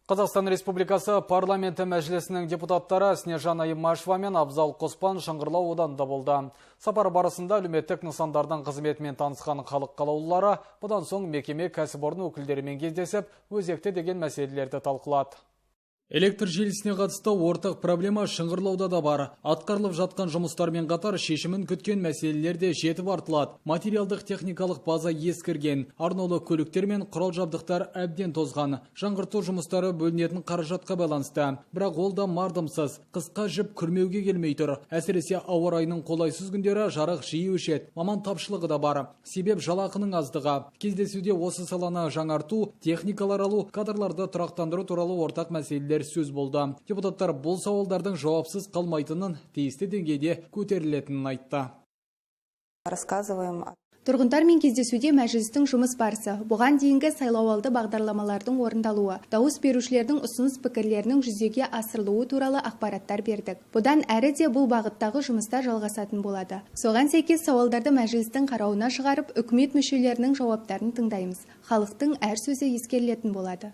Қазақстан Республикасы парламенті Мәжілісінің депутаттары Снежана Имашева мен Абзал Қоспан Шыңғырлау ауданында болды. Сапар барысында әлеуметтік нысандардың қызметімен танысқан халық қалаулылары бұдан соң мекеме, кәсіпорын өкілдерімен кездесіп, өзекті деген мәселелерді талқылады. Электр желісіне қатысты ортақ проблема Шыңғырлауда да бар. Атқарылып жатқан жұмыстармен қатар шешімін күткен мәселелер де жетіп артылады. Материалдық техникалық база ескірген, арнаулы көліктер мен құрал жабдықтар әбден тозған. Жаңғырту жұмыстары бөлінетін қаражатқа байланысты. Бірақ ол да мардымсыз. Қысқа жіп күрмеуге келмей тұр. Әсіресе ауа райының қолайсыз күндері жарық жиі өшеді. Маман тапшылығы да бар. Себеп жалақының аздығы. Кездесуде осы саланы жаңарту, техникалар алу, кадрларды тұрақтандыру туралы ортақ мәселелер сөз болды. Депутаттар бұл сауалдардың жауапсыз қалмайтынын, тиісті деңгейде көтерілетінін айтты. Рассказываем. Тұрғындармен кездесуде Мәжілістің жұмыс барысы, бұған дейінгі сайлауалды бағдарламалардың орындалуы, дауыс берушілердің ұсыныс пікірлерінің жүзеге асырылуы туралы ақпараттар бердік. Бұдан әрі де бұл бағыттағы жұмыстар жалғасатын болады. Соған сәйкес сауалдарды Мәжілістің қарауына шығарып, үкімет мүшелерінің жауаптарын тыңдаймыз. Халықтың әр сөзі ескерілетін болады.